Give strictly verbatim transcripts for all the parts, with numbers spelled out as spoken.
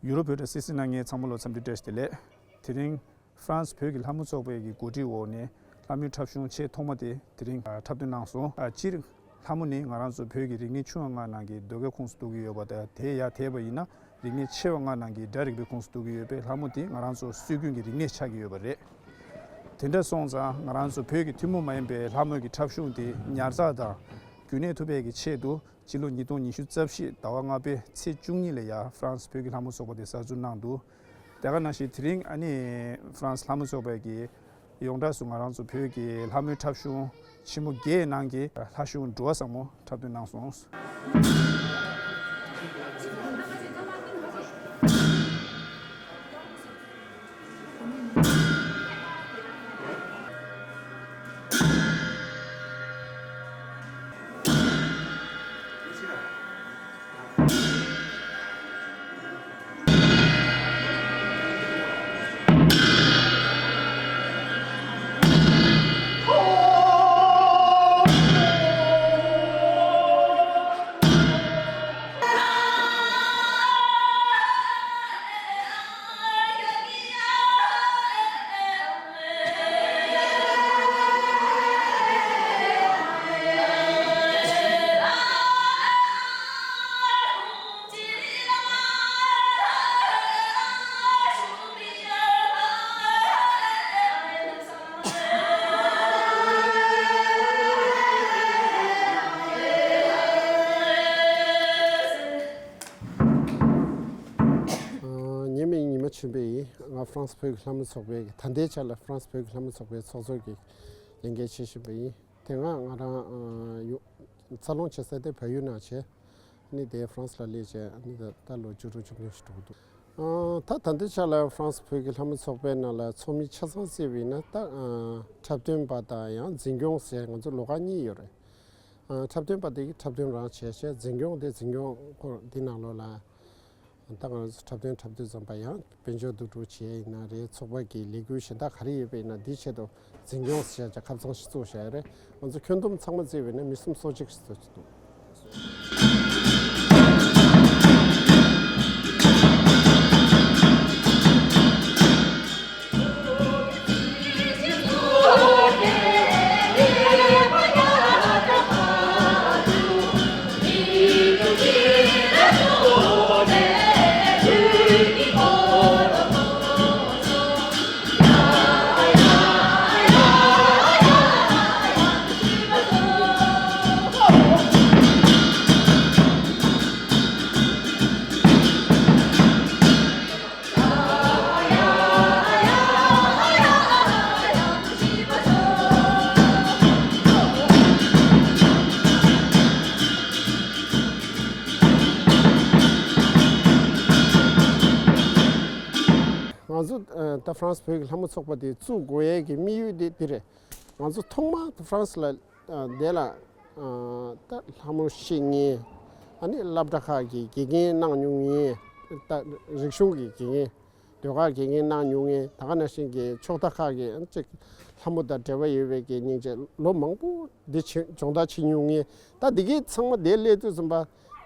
ཡུ་རོབ་བོད་དང་སི་སི་ནང་ངའི་ཚང་མ་ལོ་འཚམས་འདྲི་བཀྲ་ཤིས་བདེ་ལེགས། དེ་རིང་ཧྥ་རན་སི་བོད་ཀྱི་ལྷ་མོ་ཚོགས་པའི་གི་གོ་སྒྲིག་འོག་ནས་ལྷ་མོའི་འཁྲབ་གཞུང་ཆེས་ཐོག་མ་དེ་དེ་རིང་འཁྲབ་སྟོན་གནང་སོང་། སྤྱིར་ལྷ་མོ་ནི་ང་རང་ཚོ་བོད་ཀྱི་རིག་གནས་ཆུང་བ་ལྔ་ནང་གི་ཟློས་གར་ཁོངས་སུ་གཏོགས་ཀྱི་ཡོད་པ་དང་། དེ་ཡར་དེད་པ་ཡིན་ན་རིག་གནས་ཆེ་བ་ལྔ་ནང་གི་སྒྲ་རིག་པའི་ཁོངས་སུ་གཏོགས་ཀྱི་ཡོད་པས། ལྷ་མོ་དེ་ང་རང་ཚོ་སྲོལ་རྒྱུན་གྱི་རིག་གནས་ཆགས་ཀྱི་ཡོད་པ་རེད། དེ་འདྲ་སོང་ཙང་ང་རང་ཚོ་བོད་ཀྱི་ཐུན་མོང་མ་ཡིན་པའི་ལྷ་མོ་གི་འཁྲབ་གཞུང་དེ་ཉར་ཚགས་དང་རྒྱུན་གནས་ཐུབ་པའི་གི་ཆེད་དུ། སྤྱི་ལོ་ཉིས་སྟོང་ཉི་ཤུ་རྩ་བཞི་ཟླ་བ་ལྔ་པའི་ཚེས་བཅུ་གཉིས་ལ་ཡ་ཧྥ་རན་སི་བོད་ཀྱི་ལྷ་མོ་ཚོགས་པ་དེ་གསར་འཛུགས་གནང་འདུག། དེ་ག་ནང་བཞིན་དེ་རིང་ཨ་ནི་ཧྥ་རན་སི་ལྷ་མོ་ཚོགས་པའི་གི་ཡོངས་གྲགས་སུ་ང་རང་ཚོ་བོད་ཀྱི་ལྷ་མོའི་འཁྲབ་གཞུང་ཆེན་མོ་བརྒྱད་ནང་གི་ལྷ་གཞུང་འགྲོ་བ་བཟང་མོ་འཁྲབ་སྟོན་གནང་སོང་། ཉེས་མེད་ཉི་མ་ཆོས་འཕེལ་ཡིན། ང་ཧྥ་རན་སི་བོད་ཀྱི་ལྷ་མོ་ཚོགས་པའི་ད་ལྟའི་ཆ་ལ་ཧྥ་རན་སི་བོད་ཀྱི་ལྷ་མོ་ཚོགས་པའི་ཚོགས་གཙོ་གི་ལས་འགན་བྱེད་བཞིན་པ་ཡིན། དེ་སྔ་ང་རང་ཡུ་འཚར་ལོངས་བྱེད་ས་དེ་བལ་ཡུལ་ནང་བྱས། ནི་དེ་ཧྥ་རན་སི་ལ་སླེབས་བྱས་ནི་ད་ལྟ་ལོ་བཅུ་དྲུག་བཅུ་བདུན་ཞིག་འགྲོ་གི་འདུག། ཨ་ད་ད་ལྟའི་ཆ་ལ་ཧྥ་རན་སི་བོད་ཀྱི་ལྷ་མོ་ཚོགས་པའི་ནང་ལ་ཚོགས་མི་ཆ་ཚང་བརྩིས་པ་ཡིན་ན་ད་ཨ་འཁྲབ་སྟོན་པ་དང་ཡང་འཛིན་སྐྱོང་ཟེར་ང་ཚོ་ལོགས་ཀ་གཉིས་ཡོད་རེད། ཨ་འཁྲབ་སྟོན་པ་དེ་གིས་འཁྲབ་སྟོན་རང་བྱས་བྱས། འཛིན་སྐྱོང་དེ་འཛིན་སྐྱོང་ཁོ་འདི་ནང་ལོགས་ལ། ད་ང་ཚོ་འཁྲབ་སྟོན་འཁྲབ་དུས་ཙམ་པ་ཡང་དཔལ་འབྱོར་བསྡུ་རུབ་བྱས་ཡིན་ན་རེད། ཚོགས་པ་གི་ལས་འགུལ་གཞན་དག་ག་རེ་ཡོད་པ་ཡིན་ན་འདིའི་ཆེད་དུ་འཛིན་སྐྱོང་ཟེར་བྱས་ཁབ་ཚང་ཞིག་བཙུགས་བཞག་ཡོད་རེད། ང་ཚོ་ཁྱོན་བསྡོམས་ཚང་མ་བརྩིས་པ་ཡིན་ན་མི་སུམ་སོ་གཅིག་ཞིག་བཙུགས་ཀྱི་འདུག། ང་ཚོ་ཨ་ད་ཧྥ་རན་སི་བོད་ཀྱི་ལྷ་མོ་ཚོགས་པ་དེ་བཙུགས་དགོས་ཡས་ཀྱི་དམིགས་ཡུལ་དེ་འདི་རེད། ང་ཚོ་ཐོག་མར་ཧྥ་རན་སི་ལ་ཨ་དེ་ལ་ཨ་ད་ལྷ་མོ་ཤེས་མཁན། ཨ་ནི་སློབ་གྲྭ་ཁག་གི་དགེ་རྒན་གནང་མྱོང་མཁན། ད་རིག་གཞུང་གི་དགེ་རྒན། ཟློས་གར་དགེ་རྒན་གནང་མྱོང་མཁན། ད་ག་ནང་བཞིན་གྱི་ཕྱོགས་མཐའ་ཁག་གི་ཨ་ཅིག་ལྷ་མོ་དང་འབྲེལ་བ་ཡོད་པའི་གི་སྙིང་རྗེ་ལོ་མང་པོ་འདི་བྱེད་སྦྱོང་བརྡར་བྱེད་མྱོང་མཁན། ད་འདི་གའི་ཚང་མ་དེ་སླེབས་དུས་ཙམ་པ་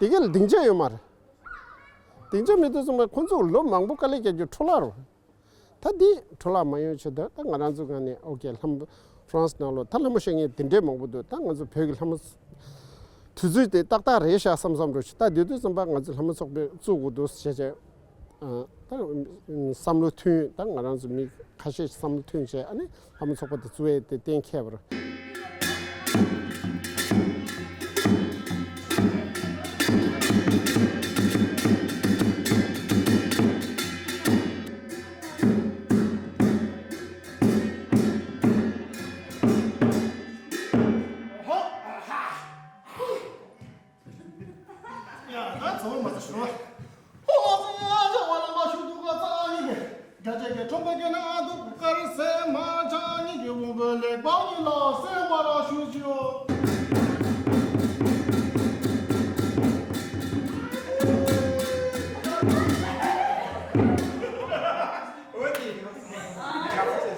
འདི་གའི་ལ་སྡིངས་ཆ་ཡོད་མ་རེད། སྡིངས་ཆ་མེད་དུས་ཙམ་པ་ཁོ་ཚོ་ལོ་མང་པོ་དཀའ་ལས་བརྒྱབ་རྒྱུ་འཕྲོ་བརླག་རེད། ད་འདི་འཕྲོ་བརླག་མ་ཡོང་ཆེད་དུ་ད་ང་རང་ཚོ་གང་ནས་ཨོ་ཀེ་ལྷ་མོ་ཧྥ་རན་སི་ནང་ལོགས་ད་ལྷ་མོ་ཤེས་མཁན་དེ་འདྲས་མང་པོ་འདུག། ད་ང་ཚོ་བོད་ཀྱི་ལྷ་མོ་དུས་ཚོད་དེ་ཏག་ཏག་རེད་ཤག་བསམ་བསམ་འགྲོ་ཆེ། ད་དེ་དུས་ཙམ་པ་ང་ཚོ་ལྷ་མོ་ཚོགས་པ་བཙུགས་དགོས་འདུག་ཟེར་བྱས། ཨ་ད་བསམ་བློ་མཐུན། ད་ང་རང་ཚོ་མི་ཁ་ཤས་ཤིག་བསམ་བློ་མཐུན་བྱས། ཨ་ནི་ལྷ་མོ་ཚོགས་པ་དེ་བཙུགས་ཡས་དེ་གཏན་འཁེལ་བ་རེད། ཡ། ད་ཚོར་བ་མ་ཚོར་ཞུ། ཧོ། ང་ཚོ་ཡ་ཆ་བ་ལ་མ་ཞུ་འདུག་ག་ཚ་ཡིན་གྱི། རྒྱ་ཆེ་གི་ཁྲོམ་པ་གི་ན་འདུག་དཀར་སེ་མ་ཆ་ཉིན་གྱི་དབང་པོ་ལེགས་པ་ཉིད་ལ་སེམས་པ་ལ་ཞུ་ཞུ། འོ་དེ།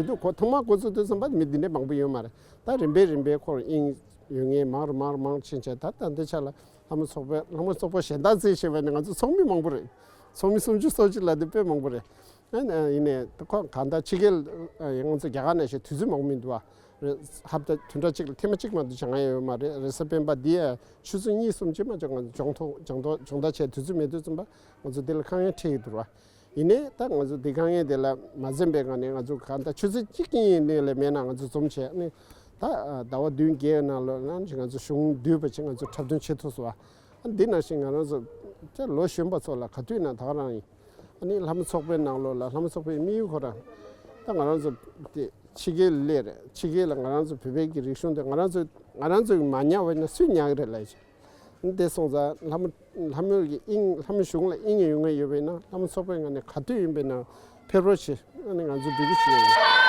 འདི་དུས་ཁོ་ཐོག་མ་འགོ་བཙུགས་དུས་ཙམ་པ་མི་འདི་འདྲ་མང་པོ་ཡོད་མ་རེད། ད་རིམ་པས་རིམ་པས་ཁོར་དབྱིངས་ཡོད་མཁན་མང་རུ་མང་རུ་མང་རུ་ཕྱིན་བྱས། ད་ད་འདི་ཆ་ལ་ལྷ་མོ་ཚོགས་པའི་ལྷ་མོ་ཚོགས་པ་གཞན་དག་རྩིས་བྱས་པ་ནི་ང་ཚོ་ཚོགས་མི་མང་པོ་རེད། ཚོགས་མི་སུམ་ཅུ་སོ་གཅིག་ལ་དེ་དཔེ་མང་པོ་རེད། ཨ་ནི་ཡིན་ནའི་ཁོ་གང་ལྟར་ཕྱི་རྒྱལ་ང་ཚོ་རྒྱ་གར་ནང་བཞིན་དུས་ཚོད་མང་པོ་མི་འདུག་བ། རེད། ཧབ་ཏ་བདུན་ཕྲག་གཅིག་ལ་ཐེངས་མ་གཅིག་མ་གཏོགས་བྱ་ང་ཡོད་མ་རེད། རེས་གཟའ་སྤེན་པ་འདི་ཡ་ཆུ་ཚོད་གཉིས་གསུམ་ཅིག་མ་གཏོགས་ང་ཚོ་སྦྱོང་ཐོག་སྦྱོང་ཐོག་སྦྱོང་བརྡར་བྱས་དུས་ཚོད་མེད་དུས་ཙམ་པ་ང་ཚོ་འདི་ལ་དཀའ་ངལ་འཕྲད་ཀྱི་འདུག་བ། ཡིན་ནའི་ད་ང་ཚོ་འདི་དཀའ་ངལ་དེ་ལ་མ་འཛེམས་པའི་ངང་ནས་ང་ཚོ་གང་ལྟར་ཆུ་ཚོད་གཅིག་གི་ཡིན་ནའི་ལས་མེད་ན་ང་ཚོ་འཛོམས་བྱས་ནི་ད་ཟླ་བ་བདུན་བརྒྱད་ནང་ལོགས་ནང་བཞིན་ང་ཚོ་གཞུང་འདུས་པ་ཅིག་ང་ཚོ་འཁྲབ་སྟོན་བྱེད་ཐུབ་སོང་བ། འདི་ནང་བཞིན་ང་རང་ཚོ་ད་ལོ་གཞོན་པ་ཚོ་ལ་ག་དུས་ན་ད་ག་རང་ཡིན། ཨ་ནི་ལྷ་མོ་ཚོགས་པའི་ནང་ལོགས་ལ་ལྷ་མོ་ཚོགས་པའི་དམིགས་ཡུལ་ཁོ་རང་ད་ང་རང་ཚོ་དེ་ཕྱི་རྒྱལ་ལས་རེད། ཕྱི་རྒྱལ་ལ་ང་རང་ཚོ་བོད་པའི་གི་རིག་གཞུང་དེ་ང་རང་ཚོ་ང་རང་ཚོ་གི་མ་ཉར་བ་ཡིན་ན་སུས་ཉར་གི་རེད་ལབ་ཡ་ཅིག་འདི་སོང་ཙང་ལྷ་མོ་ལྷ་མོ་གི་དབྱིངས་ལྷ་མོ་གཞུང་ལ་དབྱིངས་ཡོད་ངེས་ཡོད་པ་ཡིན་ན་ལྷ་མོ་ཚོགས་པའི་ངོས་ནས་ག་དུས་ཡིན་པ་ཡིན་ན་ཕེབས་རོགས་བྱེད། ཨ་ནི་ང་ཚོ་འབོད་སྐུལ་ཞུ་ཡ་ཡིན།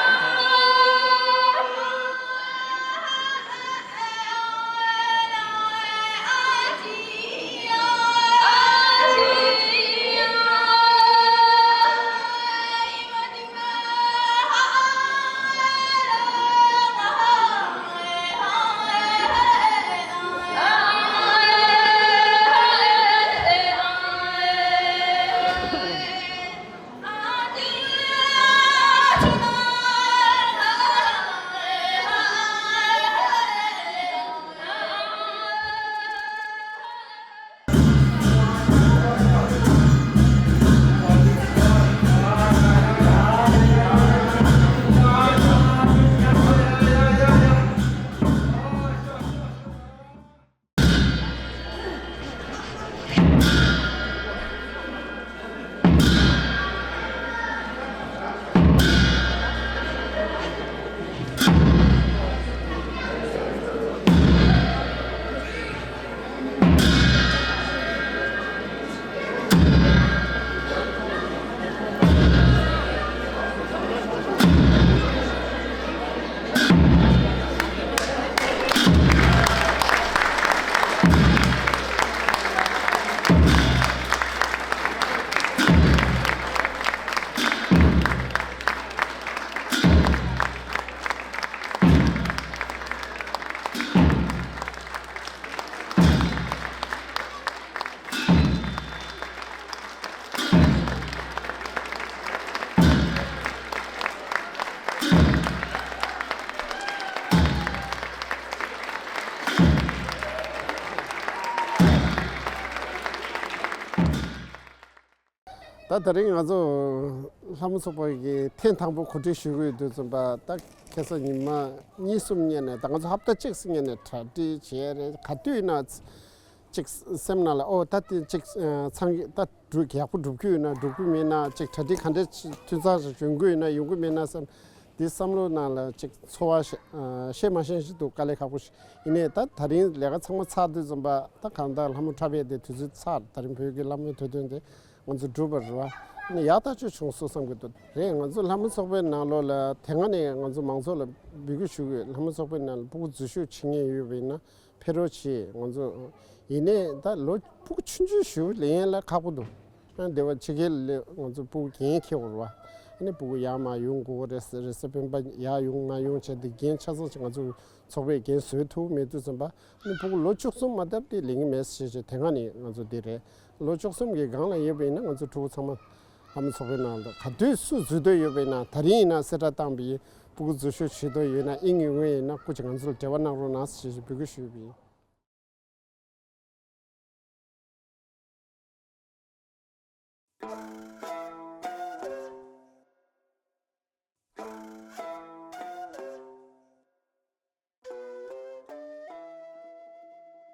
ད་དེ་རིང་ང་ཚོ་ལྷ་མོ་ཚོགས་པ་གི་ཐེངས་དང་པོ་གོ་སྒྲིག་ཞུ་གི་ཡོད་དུས་ཙམ་པ་ད་ཁ་སང་ཉི་མ་གཉིས་གསུམ་སྔོན་ནས་ད་ང་ཚོ་ཧབ་ཏ་གཅིག་སྔོན་ནས་གྲ་སྒྲིག་བྱས་རེད། ག་དུས་ན་གཅིག་སེམས་ནང་ལ་ཨོ་ད་དེ་གཅིག་ཚང་གི་ད་འགྲུབ་ཡག་པོ་འགྲུབ་ཀྱི་ཡོད་ན་འགྲུབ་ཀྱི་མེད་ན་གཅིག་གྲ་སྒྲིག་ག་འདྲ་འཐུས་ཚང་ཞིག་ཡོང་གི་ཡོད་ན་ཡོང་གི་མེད་ན་བསམ། དེ་བསམ་བློ་ནང་ལ་ཅིག་ཚོར་བ་ཤ་ཨ་བཤད་མ་ཤེས་ཞིག་འདུག་དཀའ་ལས་ཁག་པོ་ཞིག་ཡིན་ནའི་ད་ད་རིང་ལས་ཀ་ཚང་མ་ཚར་དུས་ཙམ་པ་ད་གང་ལྟར་ལྷ་མོ་འཁྲབ་ཡས་དེ་དུས་ཚོད་ཚར། ད་རིང་བོད་ཀྱི་ལྷ་མོའི་དུས་སྟོན་དེ་ང་ཚོ་འགྲུབ་པ་རེད་བ། ཨ་ནི་ཡག་ཐག་ཆོད་བྱུང་སོང་བསམ་གྱི་འདུག་རེད། ང་ཚོ་ལྷ་མོ་ཚོགས་པའི་ནང་ལོགས་ལ་དེ་སྔ་ནས་ང་ཚོ་མང་ཚོགས་ལ་འབོད་སྐུལ་ཞུ་གི་ཡོད། ལྷ་མོ་ཚོགས་པའི་ནང་ལ་སྤུ་གུ་འཛུལ་ཞུགས་བྱེད་མཁན་ཡོད་པ་ཡིན་ན། ཕེབས་རོགས་བྱེད། ང་ཚོ་ཡིན་ནའི་ད་ལོ་སྤུ་གུ་ཆུང་ཆུང་ཞིག་ལེན་ཡས་ལ་ཁག་པོ་འདུག་ཨ་འདི་བ་ཕྱི་རྒྱལ་ལ་ང་ཚོ་སྤུ་གུ་འགན་འཁྱེར་དགོས་རེད་བ། ཨ་ནི་སྤུ་གུ་ཡར་མར་ཡོང་དགོས་རེད། རེས་གཟའ་སྤེན་པ་ཡར་ཡོང་མར་ཡོང་བྱས་ཏེ་འགན་ཆ་ཚང་ཞིག་ང་ཚོ་ཚོགས་པས་འགན་བཟོད་ཐུབ་མེད་དུས་ཙམ་པ་ཨ་ནི་སྤུ་གུ་ལོ་བཅུ་གསུམ་མ་བཏབ་དེ་ལེན་གྱི་མེད་ཟེར་བྱས་དེ་སྔ་ནས་ང་ཚོ་འདི་རེད། ལོ་བཅུ་གསུམ་གྱི་སྒང་ལ་ཡོད་པ་ཡིན་ན་ང་ཚོ་ཕྲུ་གུ་ཚང་མ་ལྷ་མོ་ཚོགས་པའི་ནང་ལ་ག་དུས་སུ་འཛུལ་འདོད་ཡོད་པ་ཡིན་ན་ད་རིང་ཡིན་ན་གསལ་བསྒྲགས་བཏང་པ་ཡིན། སྤུ་གུ་འཛུལ་ཞུགས་བྱེད་འདོད་ཡོད་ན་ཨིན་ཡོད་ངོས་ཡིན་ན་སྐུ་མཁྱེན་ང་ཚོར་འབྲེལ་བ་གནང་རོགས་གནང་ཞེས་འབོད་སྐུལ་ཞུས་པ་ཡིན།